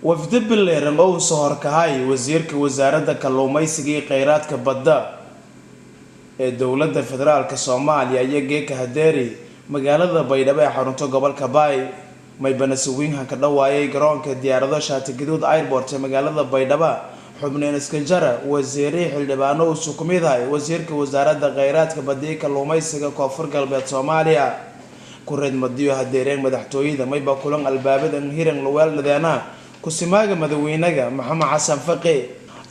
Wafdi bileeran oo uu soo horkahay wasiirka wasaaradda kalluumeysiga iyo kheyraadka badda ee dowladda federaalka Soomaaliya iyo Geeka Hadeeri magaalada Baydhabo ee xarunta gobolka Baay. Maybana Sawiinhan ka dhawaayay garoonka diyaarado Shaati Gaduud Airport ee magaalada Baydhabo xubneen iska jara wasiirihii xildhibaano uu sukumidahay wasiirka wasaaradda kheyraadka badda iyo kalluumeysiga Koonfur Galbeed Soomaaliya. Kureed madiyo hadeereen madaxtooyada mayba kulan albaabada hiran luweel dhadeena kusimaaga madaxweynaga Maxamed Xasan Faqi.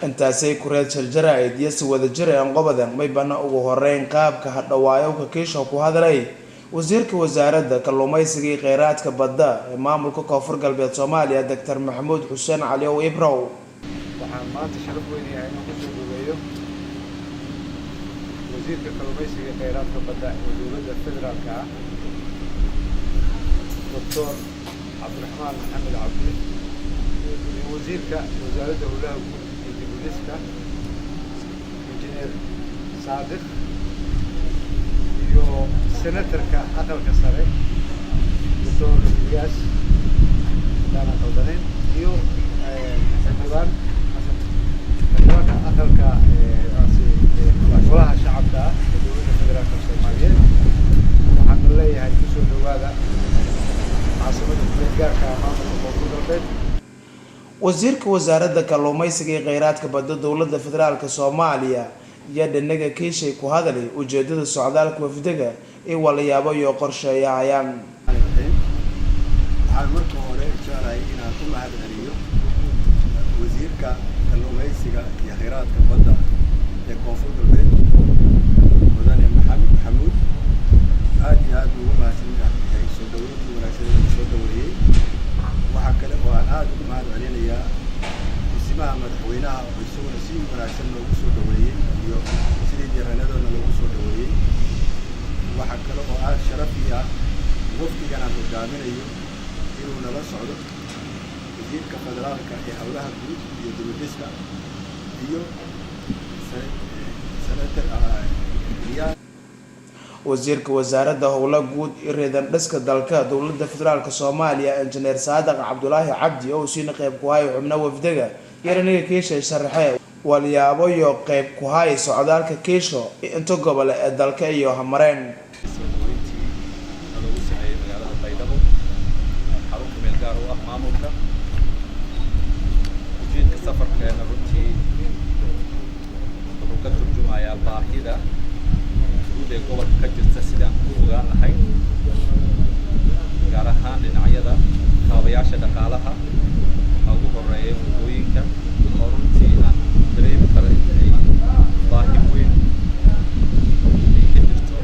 Intaasay kureed jarjarayd iyo si wadajir aan qobadan maybana ugu horeyn qaabka hadhawaayowka kiisho ku hadlay wasiirka wasaaradda kalluumeysiga iyo kheyraadka badda ee maamulka Koonfur Galbeed Soomaaliya, Doctor Maxamuud Xuseen Cali Ow Ibrow. Waxaan maanta sharaf weynayahay inaan kusoo dhaweeyo wasiirka kalluumeysiga iyo kheyraadka badda ee dowladda federaalka ah, Doctor Cabdiraxmaan Maxamed Cabdi, iyo wasiirka wasaaradda howlaha guud iyo dib u dhiska, Injineer Saadiq, iyo senatarka aqalka sare, Doctor Ilyas, hadaanan qaldanayn, iyo xildhibaan xildhibaanka aqalka golaha shacabka ah ee dowladda federaalka Soomaaliyeed. Waxaana leeyahay, kusoo dhawaada caasimada kumeel gaarka ah maamulka Koonfur Galbeed. Wasiirka wasaaradda kalluumeysiga iyo kheyraadka badda dowladda federaalka Soomaaliya iyo dhinaga kiishay ku hadalay ujeedada socdaalka wafdiga iyo walayaabo iyo qorsheeyahayaan. Waxaan marka hore jeclahay inaan u mahad celiyo wasiirka kalluumeysiga iyo kheyraadka badda ee Koonfur Galbeed, mudane Maxamed Maxamuud. Aad iyo aad ugu mahadsan yahay soo dhaweyntii wanaagsan ee uu soo dhaweeyey. Waxaa kale oo aan aada ugu mahad celinayaa kusimaha madaxweynaha oo isaguna si wanaagsan noogu soo dhaweeyey iyo sidii diiranadoodna loogu soo dhaweeyey. Waxaa kale oo aada sharaf ii ah wafdigan aan hogaaminayo inuu nala socdo wasiirka federaalka ee howlaha guud iyo dibudhiska iyo senator Ilyas. Wasiirka wasaaradda howla guud iyo reedan dhiska dalka dowladda federaalka Soomaaliya, Injineer Saadiq Cabdulaahi Cabdi, oo siina qeyb ku hay xubno wafdiga yaraniga kiishay sharaxee walyaabo iyo qeyb ku hay socdaalka kiisho inta gobole ee dalka iyo hamareen. Soo dhaweyntii loogu sameeyey magaalada Baydhabo, xarun kumeel gaar u ah maamulka. Ujeedka safarkeena runtii wuxuu ka turjumayaa baahida guud ee gobolka ka jirta sidii aan ku ogaan lahayn, gaar ahaan dhinacyada kaabayaasha dhaqaalaha, waxaa ugu horeeya waddooyinka, oo runtii aan dareemi karo in ay baahi weyn ay ka jirto.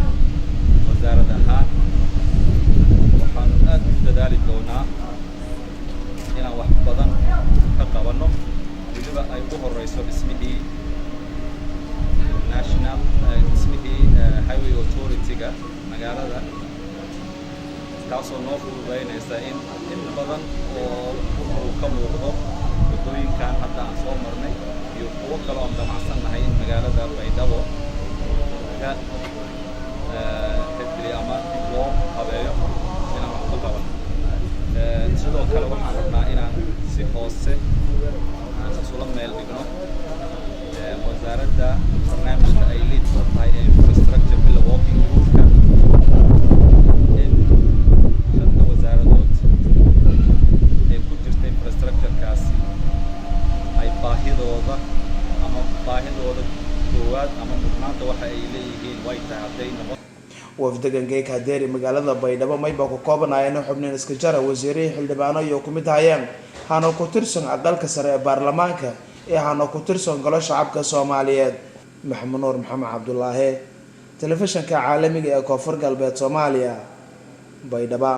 Wasaarad ahaan waxaanu aad u dadaali doonaa inaan wax badan ka qabanno, weliba ay ugu horeyso dhismihii national dhismihii highway authority-ga magaalada, taasoo noo fududeynaysa in badan oo uu ka muuqdo waddooyinkan hadda aan soo marnay iyo kuwo kale oon damacsannahay in magaalada Baydhabo laga hirgeliyo ama dib loo habeeyo inaan wax ku qabano. Sidoo kale waxaan rabnaa inaan si hoose aan isula meel dhigno wasaaradda barnaamijka ay lead ku tahay ee infrastructure pillar working groupka, in shanta wasaaradood ee ku jirta infrastructure-kaasi ay baahidooda ama baahidooda koowaad ama mudnaanta waxa ay leeyihiin way tahay hadday noqon. Wafdigan Geek Hadeeri magaalada Baydhabo mayba ku koobanayeen xubneen iska jara wasiirihii xildhibaano iyo ku mid hayeen hana ku tirsan aqalka sare ee baarlamaanka ee hana ku tirsan golo shacabka Soomaaliyeed. Maxamed Nuur Maxamed Cabdulaahi, telefishinka caalamiga ee Koonfur Galbeed Soomaaliya, Baydhaba.